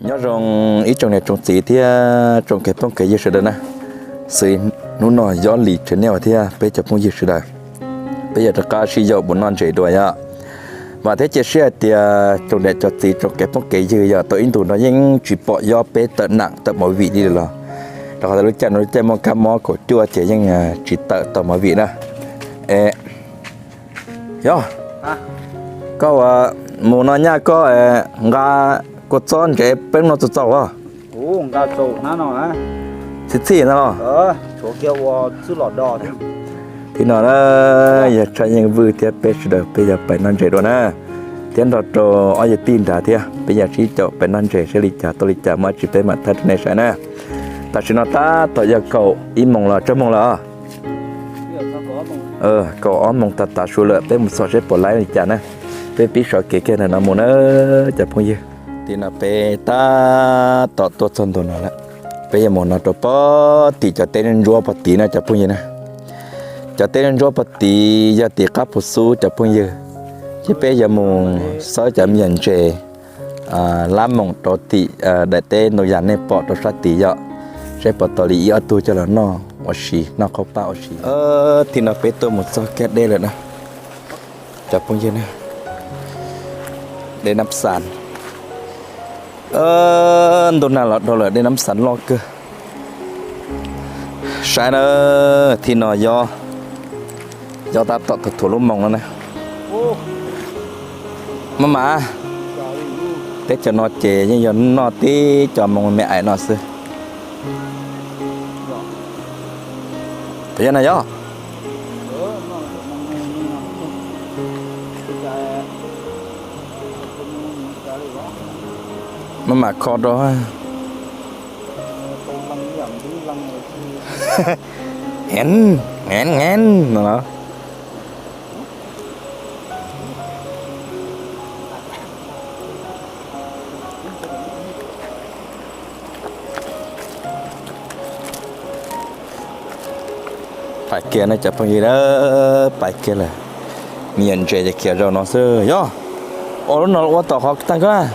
Nyob zoo ib tsoom niam tsoom txiv thiab tsoom kev phooj kev ywg sawv daws na. Xws hnub no Yob Lis channel thiab peb cov phooj ywg sawv daws, peb yuav rov qab sib yaum mus noj ntses dua yom. Vam thiab cia siab hais tias tsoom niam tsoom txiv tsoom kev phooj kev ywg yog tau ib ntus no yeej tsis pom Yob peb tawm nam tawm movie li lawm los, rau qhov tias lub caij no lub caij muaj kab mob kaum cuaj ces yeej tsis tawm tau movie na. Es Yob, koj ua mus no nyaj koj nqa kua txob ntses peb no txaus txaus os. Txhij txhij no los. Tib no na, yog Tshaj Yeej Vwj thiab peb sawv daws peb yuav pais noj ntses dua na, thiab nrog rau ob yawg tij nrad thiab peb yuav sib caum pais noj ntses saib li cas tau li cas muaj dab tsi peb mam thaij rau nej saib na. Tam sim no tab tom yog kaum ib moos los tsawg moos lawm os? Kaum ob moos tag tas su lawm, peb mus txhom seb puas laib li cas na. Peb pib sawv kev kiag ntawm no mus na cov phooj ywg. Tim no peb tab tom tuaj txog ntua no lawm, peb yuav mus no rau pog tim cov teb ntsuab pog tid na cov phooj ywg na. Cov teb ntsuab pog tid yog tim qab puag xub cov phooj ywg, ces peb yuav mus xawb cov me nyuam ntses lab moos rau tim daim teb ntoo yas nej pom rau sab tid yom, seb puas tau li ib ob tug coj los noj ua si, noj qhaub paj ua si. Tim no peb tuaj mus txog kiag dej lawm na cov phooj ywg na. Dej Nab Xas, ntuj nag los dhau lawm dej Nab Xas loj kawg. Saib na, tim no Yob, Yob tab tom thuav lub moos no na. Maj mam, teb chaws no ces yeej yog noj tib co moos me ais no xwb. Puas yog na Yob? Maj mam kho rau. Ngen, ngen, ngen no. Pais kiag na cov phooj ywg na, pais kiag lawm. Me nyuam ntses ces khiav zaum no xwb yog. Ua lub no ua tom qhov tag koj na.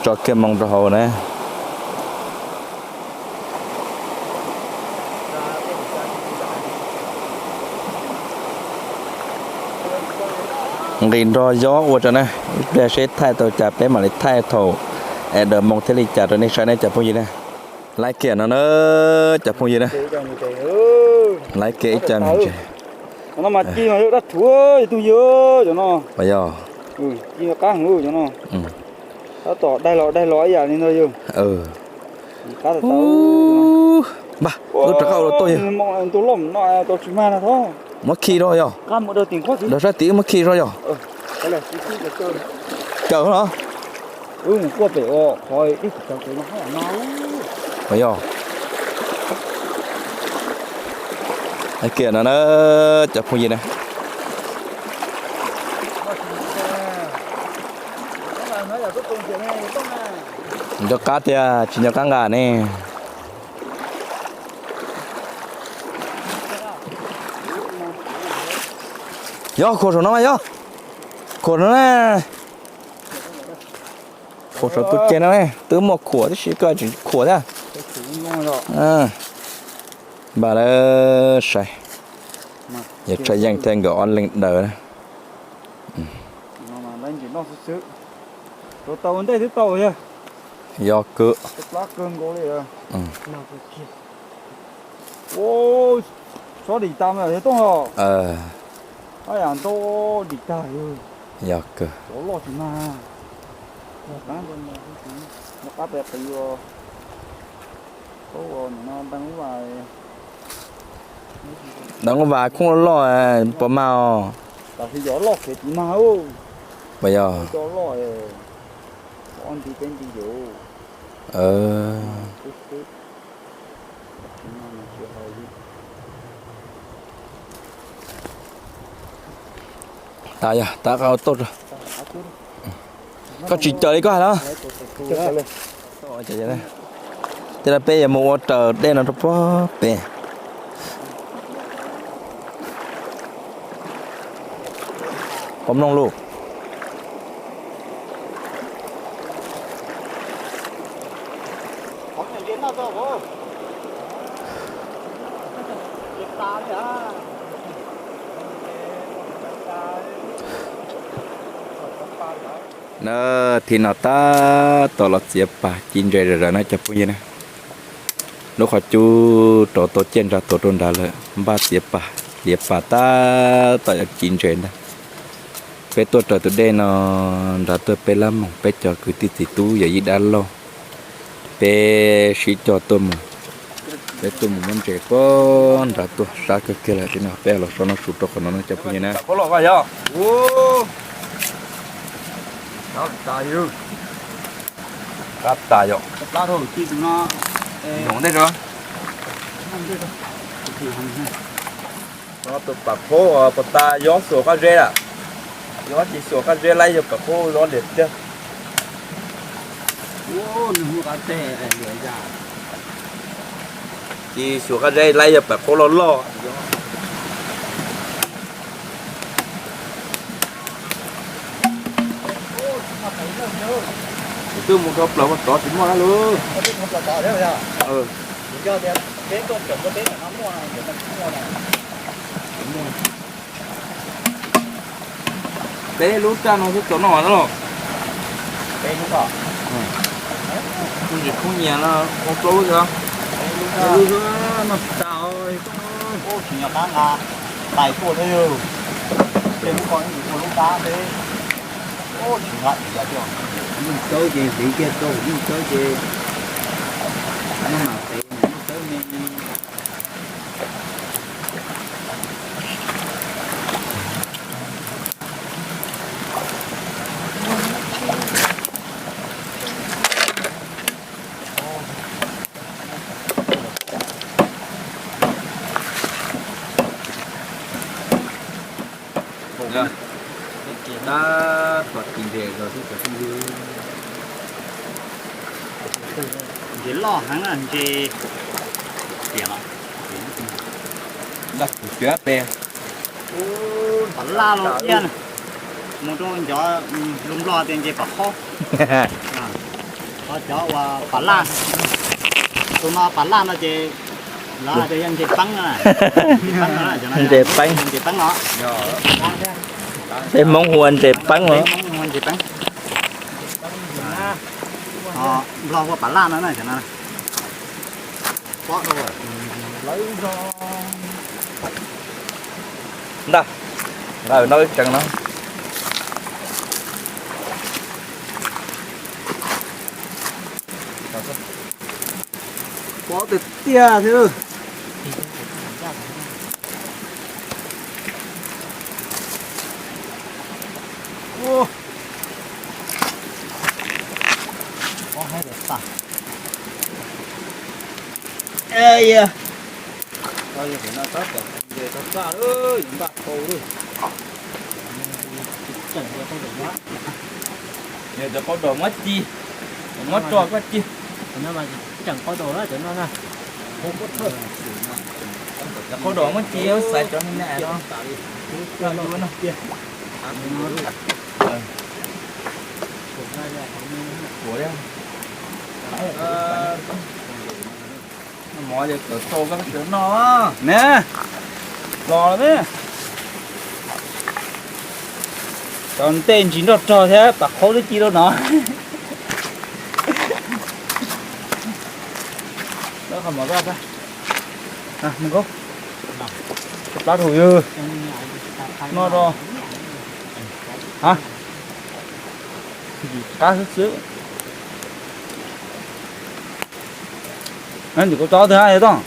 Tso kiag moo rau hauv na. Nqis nrog Yob ua tso na, ib pliag seb thaij tau cas peb mam li thaij thaum es daws moo thiaj li cas rau nej saib ne cov phooj ywg na. Laib kiag no na, cov phooj ywg na. Laib kiag ib co ntses. Cov no mas ci mas yog dab rhuav yog tug yog cov no. Yog. Ci qab heev cov no. Tab tom daig los daig los ib yam li ntag yog. Qab tau. Npaj, wb rov qab ua lub tuaj yog. Tus loj no tau tsis mag na thov. Muab khi rau yog. Daws sab tim wb muab khi rau yog. Caws no. Mus kuaj pem ua qhov dej tsis tau kev no hab no. Yog. Kiag no na, cov phooj ywg na. Nco qab tiag tsis nco qab nqa ne. Yog khuam saum no mas yog. Khuam no na. Khuam saum tus ceg no ne, twb muaj khuam tib si koj tsis khuam thiab. Npaj lawm saib. Yog Tshaj Yeej thiab nkawd ob leeg daws na. Yog kawg. Tsob dim tas mas yog tooj os. Ab yam ntau dim tag. Yog kawg. Cov loj tsis mag. Qab pes qis. Ntawm no vas khoob loj loj puas mag os? Tam sis cov loj khiav tsis mag. Puas yog? Cov loj es Tas yog tas qab toj. Koj tsis cawm li koj hais na. Tej no peb yuav mus ua raws dej no rau puag pem. Qhov mloog lauj. Na, thib no tab tom los txiav pas ci ntses zom zaws na cov phooj ywg na. Lub qhov cub rau tau ciaj ntsa tuav rau nrad lawm, npaj txiav pas, txiav pas tab tom yuav ci ntses ntag. Peb tuaj raws tus dej no nrad tuaj peb lab moos, peb cov kwv tij txiv tub yawm yij dab laug, peb sib coj tuaj mus, peb tuaj mus muab ntses puag nrad tuaj sab kawg kiag lawm. Thib no peb los so noj su rau qhov no no cov phooj ywg na. Qab tas yom. Yoov ntej rau. Tus pam qhuab uas puas tas yob xuas qab zeb lawm. Yob tsis xuas qab zeb laib yog pam qhuab lob liam tiag. Tsis xuas qab zeb laib yog pam qhuab loj loj. Kuv twb mus rau plaws ua tsov tsis muaj na lub. Peb lub raj no xwb tau noj na los. Kuv tsis khoob nyias no ua plaub lub xwb. Lub xwb noj tsis tas. Tais tuaj thiab yog tej lub ko ua lub dab thiab. Tsis nqa ib yam coj. Yeej tawb ces hliv kiag rau yeej tawb ces noj mas pem yeej tawb me. Tab tom ci ntses los xwb cov phooj ywg. Ntses loj heev na, ntses tiam los. Nqa kuv tiab pes. Pam laj los iab na. Mus rau ncov lus Nplog tias ntses pam qhob. Ho cov uas pam laj, tus no pam laj no ces lawv hais tias yog ntses peeb na. Ntses peeb. Ntses peeb no. Peb Hmoob hu ua ntses peeb los. Peb Hmoob hu ua ntses peeb. Nplog hu ua pam laj no na. Ntag, nqa no ib tsees no. Pom tiag tiag thiab. Yog cov qau dom muab ci, muab tso koj ci. Cov qau dom muab ci, xaiv cov me me no. Mov ces tau koj sawv noj ne. Los ne. Cov ntej ntsis nroj rog thiab pam qhaub twb ci rau no. Qhov mov, qhov plab rau yog noj rau. Ha, qab xwb xwb. Nws kuv tso twg hab toj.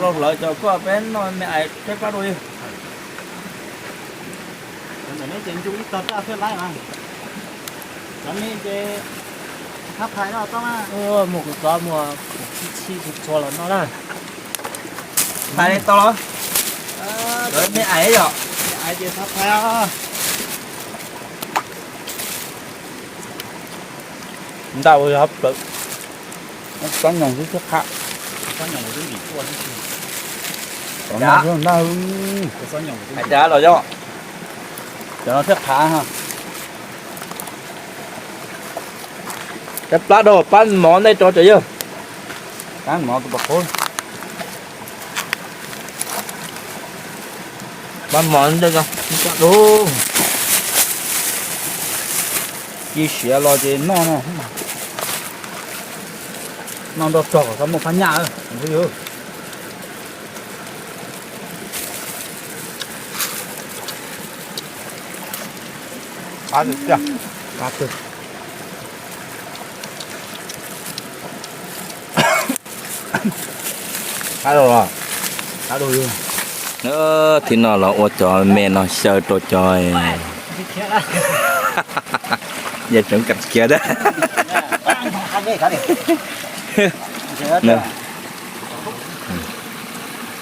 Los hlawv cov koj peb noj me ais peb plab rau yog. Ntawm nej ces ncu ib tog raj thiaj laib mas. Cov me ces thab phais no tau na. Muaj kuv txob muaj kuv txhij txhij txhua los noj na. Phais li tau los? Cov me ais yom. Ais ces thab phais os. Ntaj ua yog plaws. Txob nyoos xwb thiab qhab. Hais tias los yog cov no thiab qhab. Cov plab dau pab mov ntej tso cov yawg. Pab mov tus pom qhov. Pab mov ntej tso. Ci siav los ces noj no. Noj nroj rog kom txhob muaj phab nyaj. Qab tiag. Qab tiag. Qab dua los? Qab dua. Thib no los ua cov me no xyaw rau cov, yog tseem kam khiav thiab.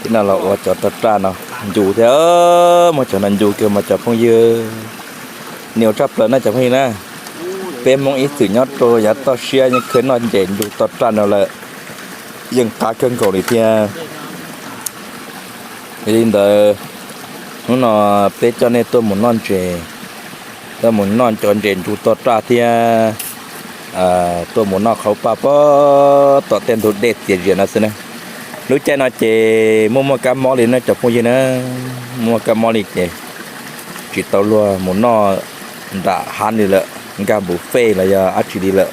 Thib no los ua cov toj raj no ncu thiab, muab cov no ncu kiag mas cov phooj ywg. Nws ua tshaj plaws na cov phooj ywg na. Peb Hmoob ib txwm nyob rau yav toj siab yeej kheev noj ntses ncu toj raj no lawm, yeej qab kawg nkaus li thiab. Yog li ntawd, hnub no peb coj nej tuaj mus noj ntses, tuaj mus noj cov ntses ncu toj raj thiab tuaj mus noj qhauv paj pem tom tej ntug dej txias zias no xwb na. Lub caij no ces muaj muaj kab mob li na cov phooj ywg na, muaj kab mob li ces tsis tau luag mus noj nram hav li lawm, nkag buffet los yog dab tsi li lawm,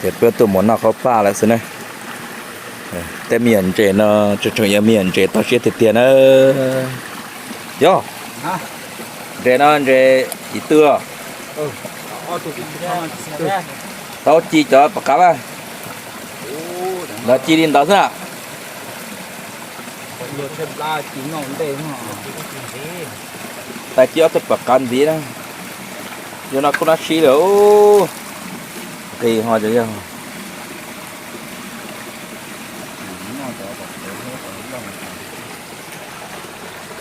ces peb tuaj mus noj qhauv paj lawm xwb na. Tej me nyuam ntses no tseem tseem yog me nyuam ntses toj siab tiag tiag na. Yog, ntses no ntses yim twg? Tau ci cov pom qab a. Ntawd ci li ntawd xwb na. Tais ci ob tug pom qab ntxiv na. Yog no kuj nab sib lawm. Nqis ho cov yog.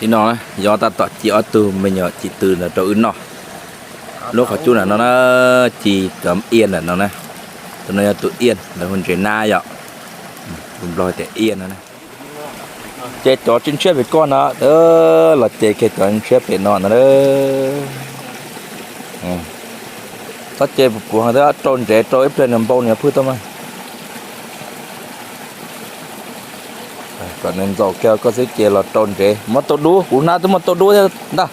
Thib no yog tab tom ci ob tug me nyuam ci tw ntawd rau wb noj. Lub qhov cub ntawm no na, ci cov iab ntawm no na. Tus no yog tus iab, lawv hu ntses nab yom. Tus nplog tias iab no na. Ces cov tsis ntshiab pem koj no, los ces kiag cov ntshiab pem no no. Txhob ces puv puv heev thiab, rau ntsev rau ib pliag nws npau nws phwj tau mas. Kom nws ntxaus kiag koj xwb ces los rau ntsev, muab tau dub, kuv hnab twb muab tau dub thiab ntag.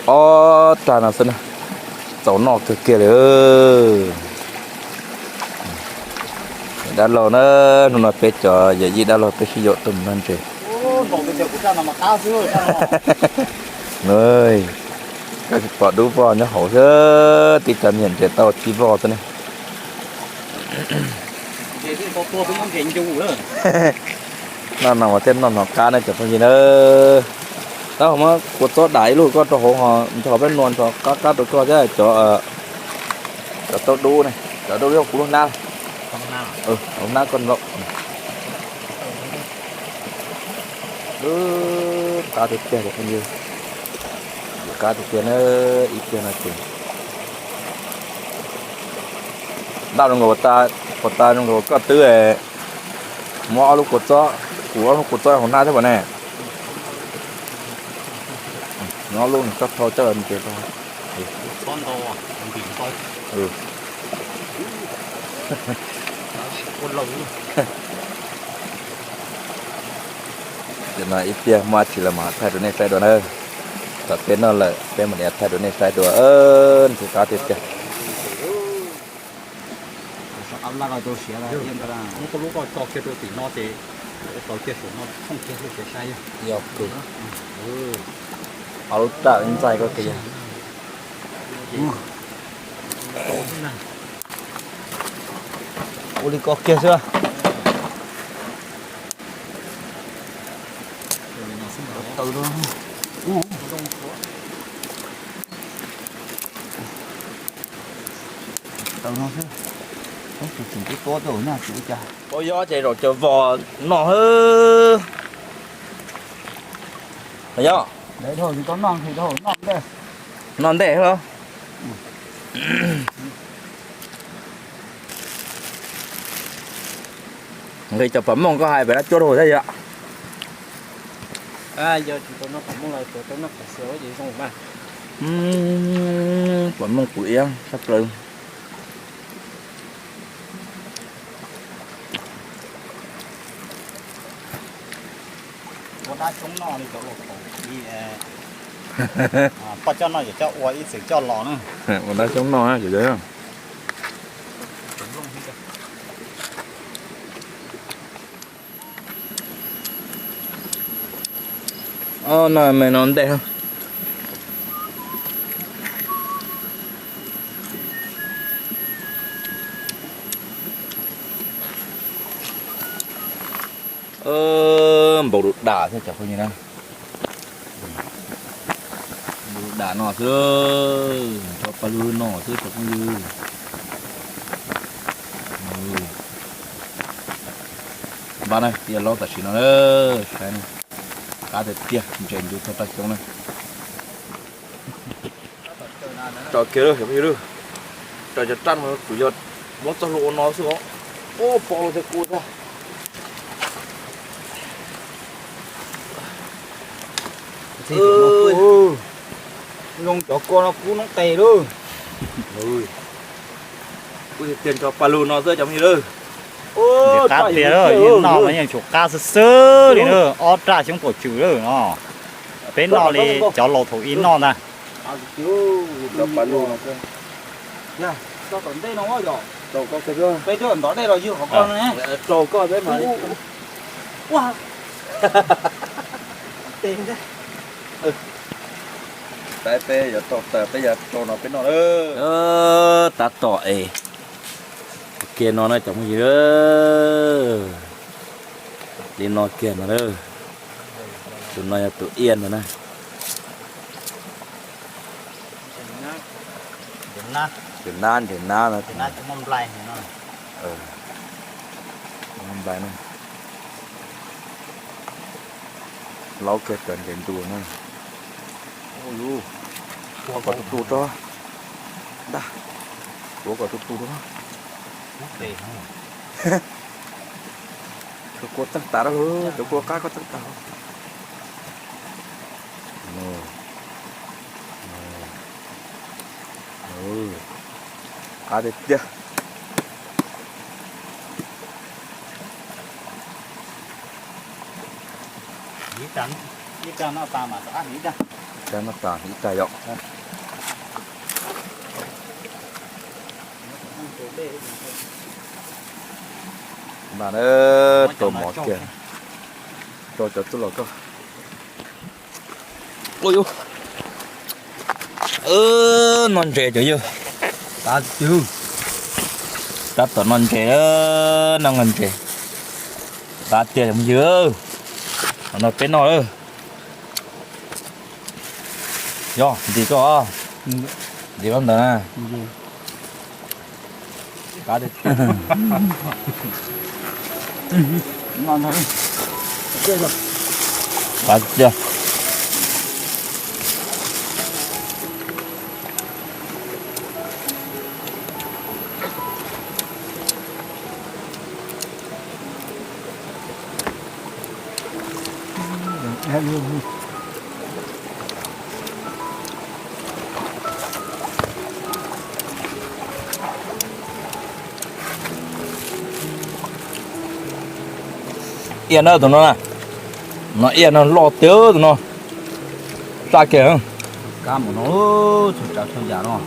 Ob rag no xwb na, txaus noj kawg kiag li. Dab laug na, hnub no peb cov yawm yij dab laug peb sib yaum tuaj mus noj ntses. Koj tsis pom dub voj nyob hauv xwb, tib co me nyuam ntses tau tsib voj xwb ne. Noj no mas thiaj noj hnov qab ne cov phooj ywg na. Tab hov muab kua txob dam ib lub koj rau hauv ho nrog peb nua nrog qab qab rau koj thiab cov, cov taub dub ne, cov dub yog kuv lub hnab. Lub hnab koj nplaum. Qab tiag tiag cov phooj ywg, qab tiag tiag na, ib tiag no ces. Ntaj zoo nkaus, puas tas zoo nkaus koj twb muab ob lub kua txob, kuv ob lub kua txob hauv hnab thiab puas ne? Muab ob lub txob thau coj ntses rau. Ces no ib pliag muaj dab tsi los mam thaij rau nej saib dua na. Thaum peb noj lawm peb mam li thaij rau nej saib dua. Ntshe qab tiag tiag. Yog kawg. Ob lub raj ntxaij koj kiag yog. Ua li koj kiag xwb. Tau no xwb. Ub, tsis tseem tub tuab tuaj nyaj tsis ua cas. Ua yog ces zaum caws vos no hwb. Yog. Noj ntej los. Nqis cov pam mooj koj hais pem dab cuab rau thiab yom. Pam mooj kuv iab sab plaws. Ua dab xyoob noj li cov laus thaum ub, poj coj noj yawm coj ua ib txwm coj los na. Ua dab xyoob noj. Noj me no ntej. Npau du dam xwb cov phooj ywg na. Npau du dam no xwb, tso paj lug no xwb cov phooj ywg. Npab na, tiaj laub tam sim no na, saib na, qab tiag tiag, ntses ncu txog raj xyoob na. Tso kiag lawm cov phooj ywg, tso cov raj no kuj yog muab txoj hlua ua no xwb os. Ub, pom los thiaj kub tag. Zoo cov kua no kub noob qes lawm. Kub tiag tiag, tso paj lug no xwb cov phooj ywg lawm. Qab tiag, yeej noj mas yeej tsum qab xwb xwb li na, ob raj xyoob pom tswm lawm no. Peb noj li cov laus thaum ub noj ntag. Peb tuaj ntov dej los ywg qhov ko ne. Peb yuav tau taws peb yuav rau no peb noj lawm. Tab tom es kiag no na cov phooj ywg. Li no kiag no na. Tus no yog tus iab ntag na. Ntses nab, ntses nab no. Nplai na. Laub kiag cov ntses ntu na. Ua kom tus tus rau. Ntag. Ua kom tus tus rau. Cov kua txeej tas rau, cov kua qab koj txeej tas. Qab tiag tiag. Ib rab noj tas ib rab yom. Mas rau mov kiag, rau cov txuj lom koj. Ua, noj ntses cov yawg. Tab tom noj ntses, noj ntses. Qab tiag cov yawg. No peb noj lawm. Yog ntim koj, ntim koj ntawd na. Qab tiag. Iab na tus no na. No iab no loj tiag tus no. Saj kiag. Kab mus no, txhua tsav txhua yam no.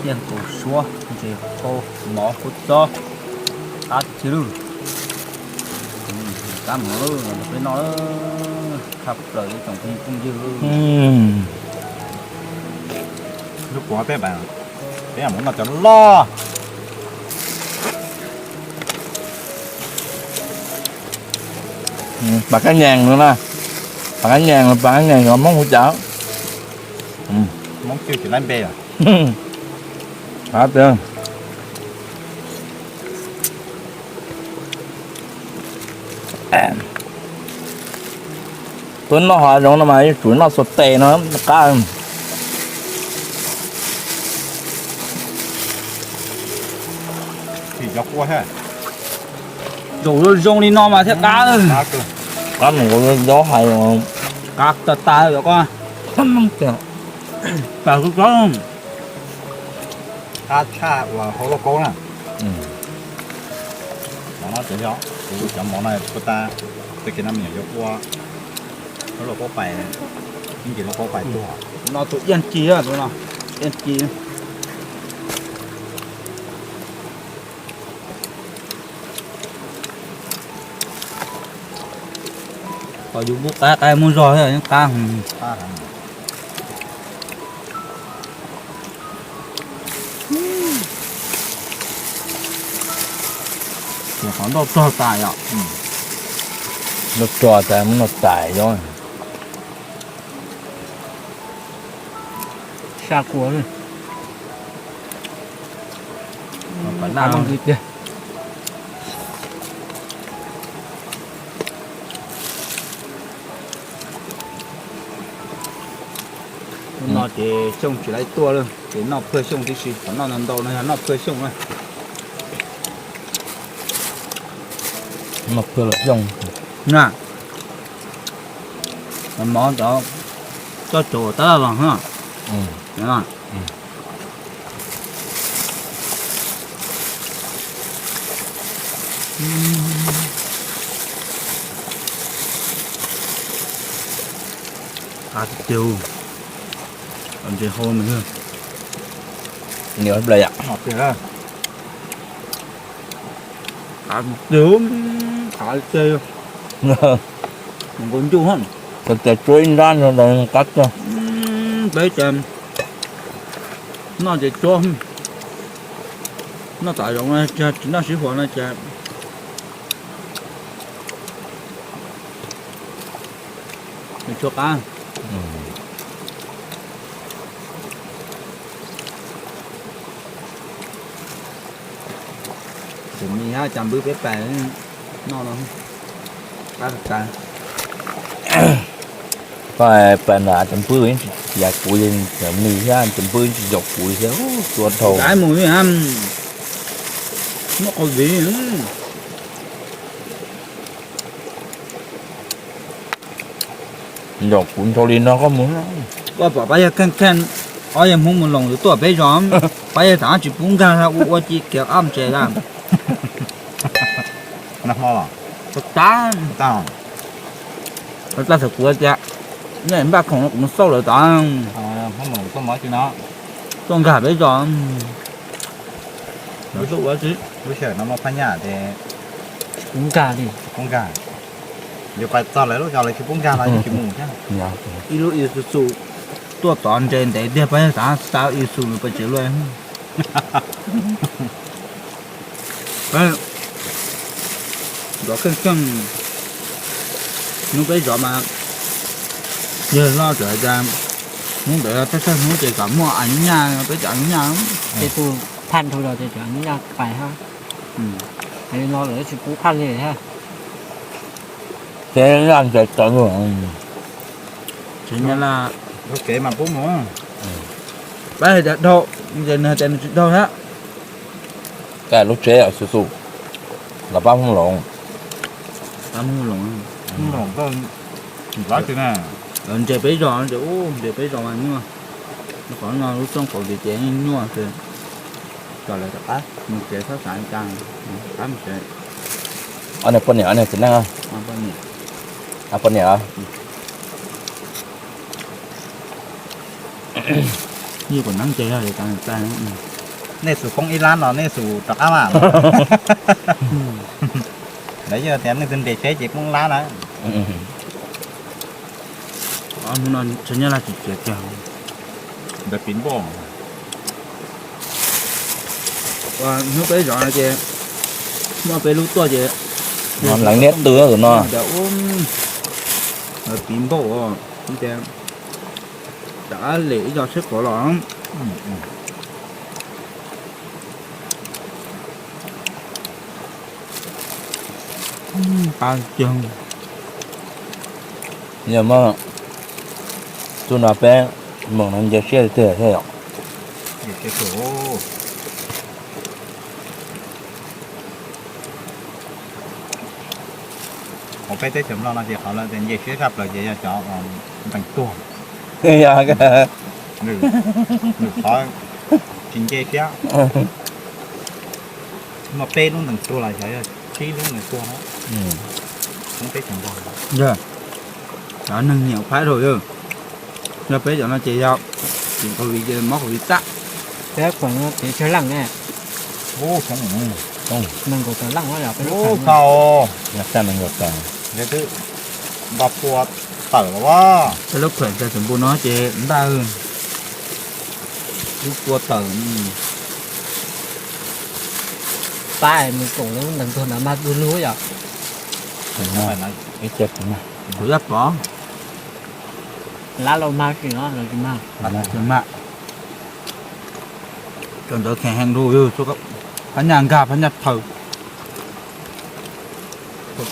Iab nkaus suab, ntses qau, mov kub txob, qab tiag lawm. Kab mus no, peb noj, tshaj plaws li tsoom phooj ywg. Lub puav peb, peb mus noj cov loj. Pas kab nyees no na. Pas kab nyees, pas kab nyees yog Hmoob hu cas? Hmoob cwj tsis laib npe. Qab tiag. Tuaj noj hav zoov no mas yuav tsum noj xuas tes no qab. Zaum zoo zoo li no mas thiaj qab. Qab mus zaub hais. Qab tas tas yom koj. Qab tshaj uas hauv lauj kaub na. Mov no cov, kuv cov mov no puas tas, tej kev no me nyuam yuav ua hauv lauj kaub pais, ib ntsis lauj kaub pais tuag. No tus Iaj Ci, tus no Iaj Ci. Kom yus npub qab qab muaj zog thiab yeej qab. Qhov nroj rog tas yom. Nroj rog tas muab noj tas yom. Sab kua li. Pam naj tiag. Hnub no ces Xyooj tsis tau tuaj lawm ces noj phaj Xyooj tib si, qhov noj ntau ntau no yog noj phaj Xyooj na. Noj phaj Xyooj na. Mov cov tsob tsuas tab laj los na. Qab tiag tiag, ntses hau mas. Niam hlais yam. Qab tiag, qab tiag. Nkaus ncuj, tes tsuab ib nrab no qab tiag. Peb ces noj ces tsuab, noj tam zoov tsis noj sib huas no ces tsuab qab. Tus me hab cas npwb peb pais noj no. Qab tas. Koj pais ntawm cov npwb yeej tsis yaum kuv li, cov mis thiab cov npwb tsis yaum kuv li thiab, tua dhau. Mus muab qau viv. Yaum kuv nrau li no koj mus. Koj pom pab yawg kheej kheej, ob yawg Hmoob mus loos yuav tuaj peb zos, pab yawg tam tsis pub nkag ua ua ci kiag ob ntses lawm. Tab tab thaum kuv tias nej npaj khoom no kuv mus xauj lawv tod, tuaj nkag peb zos. Lub sij hawm no muaj phaj nyaj ces pub nkag li, pub nkag. Yuav pais txog lawv lub zos lawv tsis pub nkag los yeej tsis mus thiab. Ib lub Isuzu tuaj tod ntses ntev tiag, pab yawg xav xa Isuzu pais tsev luaj. Zov kheej kheej, hnub peb zov mas yawg loj txawm hais tias hnub ntawd thawj thawj hnub ces kom muaj a nyuj nyaj, peb cov a nyuj nyaj. Tej tug phaj dhau los ces cov a nyuj nyaj pais hab. Li no lawv tsis pub phaj li hab. Ces yaj ntses tawv lawm. Tsev nyab laj, lub kev mas pub mus. Pab hais tias dhau, ces nws hais tias nws tsis dhau thiab. Lub tsev Isuzu los pab Hmoob loos. Pab Hmoob loos, Hmoob loos koj ntxov tsis na. Ntses peb zos, ntses ub, ntses peb zos mas nyuaj. Qhov no lub txooj kaum tis ces yeej nyuaj, tso lawv rov qab mus tsev, txhob xav li cas, rov qab mus tsev. Ob niag poj niam, ob niag txiv neej, ob poj niam. Nej xus poob ib lab no nej xus rov qab mas. Lawv yeej tias nej tus nres tsheb ces poob lab na. Hnub no tsev nyab laj tsis txiav kiag, ntawd piv npauj. Hnub peb zov no ces muaj peb lub tuaj ces lees niab tw tus no, piv npauj ces rov qab lem ib co tsheb pov los. Qab tiag. Yog muab txuj no peb mus no nce siab tiag thiab yom. Hauv peb teb chaws Nplog no ces qhov lawv tias nce siab tshaj plaws ces yog cov ntees tuag. Nws qhov tsis nce siab. Muaj peb lub ntees tuag los xyov yog tsib lub ntees tuag hauv peb chaws Nplog. Cov neeg nyiam phaib dhau yog, yog peb cov no ces yog tim COVID ces mob COVID tag. Peb khoom no tiv tsawg leej ne? Nees nkaum tawm leej, nees nkaum tawm. Twb nto pua tawm los as. Peb lub khoom cov txawm npu no ces ntaj, twb pua tawm. Pab mus koom lub ntees tuag ntawd mas du lug yom. Kuv yaj pov lab los mag tsis no los tsis mag. Mag, cov ntawd kheev heev lug, phab nyaj nkag phab nyaj thaws.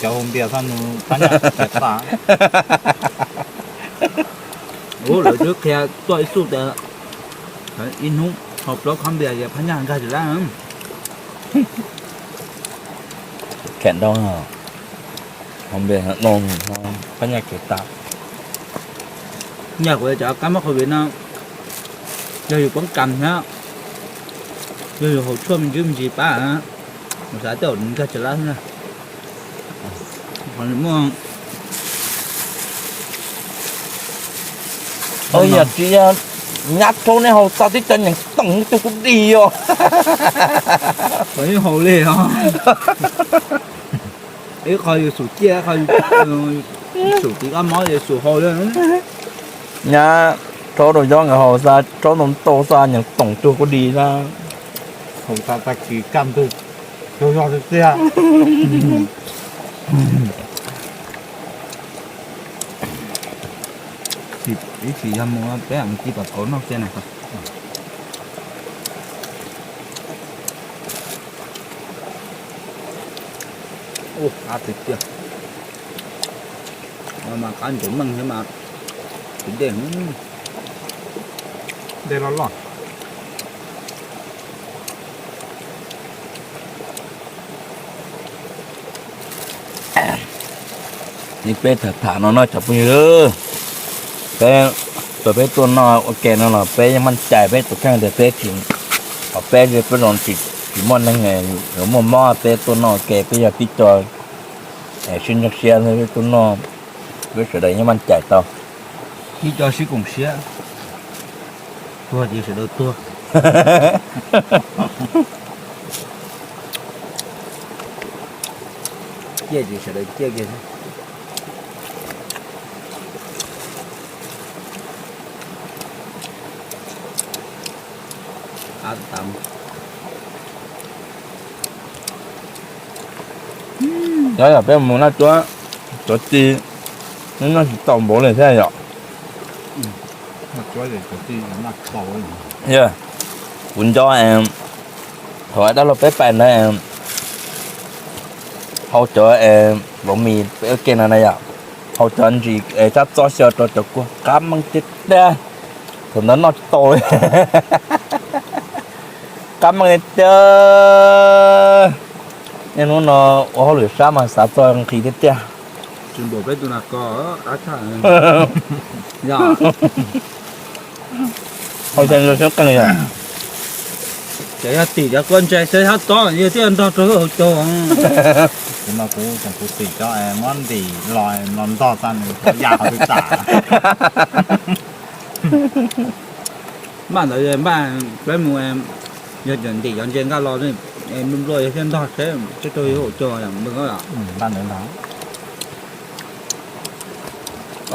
Cov hu npias xab nus phab nyaj tsis tas. Ub, lawv twb qhia tuaj ib xub tias ib hnub haus plaub khob npias ces phab nyaj nkag tsis lab. Kheem ntau, haus npias no phab nyaj tsis tas. Nyaj kuv cov kab mob COVID no, yog yus poob kas thiab, yog yus haus tshuaj me ntsis me ntsis pab, kuv xav tej zaum nkag tsis lab xwb na. Qhov muaj yog tsis yog nyab rhaub neb haus txog twb cov nyeem toom tug kuv dig os. Qhov yeej haus li os. Ib qho yus xum ciaj, qho yus xum tiv kab mob yus xum haus li. Nyab rhaub rau yob nkawd haus xa, rhaub ntau ntau xa nyeem toom tug kuv dig na. Haus tag tag kis kaj ntug, yog yog tiag tiag. Ib chim yog mus peb mus ci pam kauv noj kiag na. Ua qab tiag tiag. Mas qab ntsaum meej thiab mas, tiv dej, dej loj loj. Li peb tham tham no no cov phooj ywg, peb, thaum peb tuaj noj ua ke no los peb yeej maj cai peb tus kheej tias peb tsis, peb peb zoo tsis muaj neeg, yuav muaj mob peb tuaj noj ua ke peb yog tib co sib ntsog siab peb tuaj noj, peb sawv daws yeej maj cai tau. Ib co sib koom siab, tuag ces sawv daws tuag. Ciaj ces sawv daws ciaj kiag. Cov yog peb mus noj cuab, cov txiv noj tsis tau npaum li thiab yom. Kuv nco thaum dab laug peb pais ntawd, hau cov lov mis peb ua ke no na yom, hau cov ntsis sab txob xyaw rau cov kua qab meej tiag tiag. Thaum ntawd noj tsis tau li, qab meej tiag tiag. Niaj hnub no ua hauj lwm sab mas xav txog nqhis tiag tiag. Tsis npaum peb tus nas kos qab tshaj. Hau xyaw xyaw qeej yom. Ces yog tim cov kua ntses xyaw sab tod yog thiaj ntog rau hauv caug. Kuv no kuv tseem kuv tim cov muab ntim los los ntog tag nws cov ya qhov twg tas. Npaj ntawd npaj peb mus, yog cov ntim cov ntses nkaj los, nplua nplua yog thiaj ntog seb tsis raug hauv caug npawg os. Npaj ntawd ntag.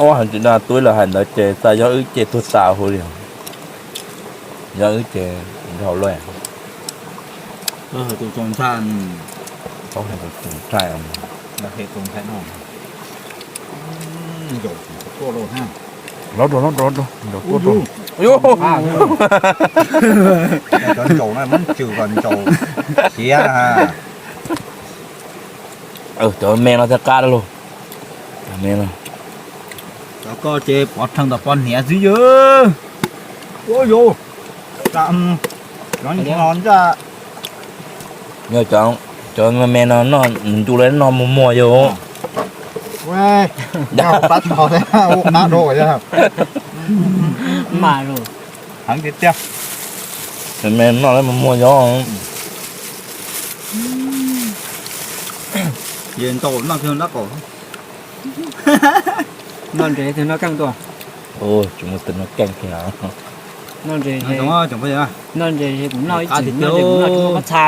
Ob hais tsis dag tub lawv hais ntawd ces xav yog wb ces tuag tas huv li. Yog wb ces nrau lawm. Tus txaus ntshai, tus txaus ntshai, tus ntshai no. Lov rau, lov rau, lov rau, ncaus tuaj rau. Cov ntsaum na muab tswm kom ntsaum khiav. Cov me no thiaj qab dab laug. Me no. Cov koj ces pov rhees ntawm poj niam xwb yog. Ua yus, cov no ntsaj. Yog cov me no noj nws ntu lawv noj muag muag yog. Pab tog ua qab rau mas heev tiag tiag. Me noj lawv muag muag yog. Yog ntau noj kiag nab qaum. Noj ntses thiaj noj keej tuaj. Tsis muaj tus noj keej kiag. Noj ntses, noj ntses kuv noj ib txhis, noj ntses kuv noj tsis muaj pob txha.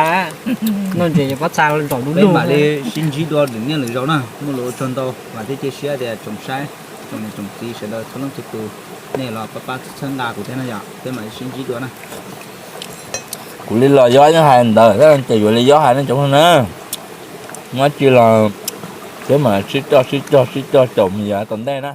Noj ntses yog pob txha zaum dub dub. Mam li sib ntsib dua lwm niaj lwm zaus na, muaj lus ua tsaug ntau, vam thiab cia siab tias tsoom saib, tsoom niam tsoom txiv sawv daws txhua leej txhua tus, nej los pab pab txhawb nqa kuv thiab no yom, peb mam li sib ntsib dua na. Kuv li los yob nyob hais ntawd ces yuav li yob hais nej cov phooj na. Muab tsi los peb mam sib coj sib coj sib coj caum mus yav tom ntej na.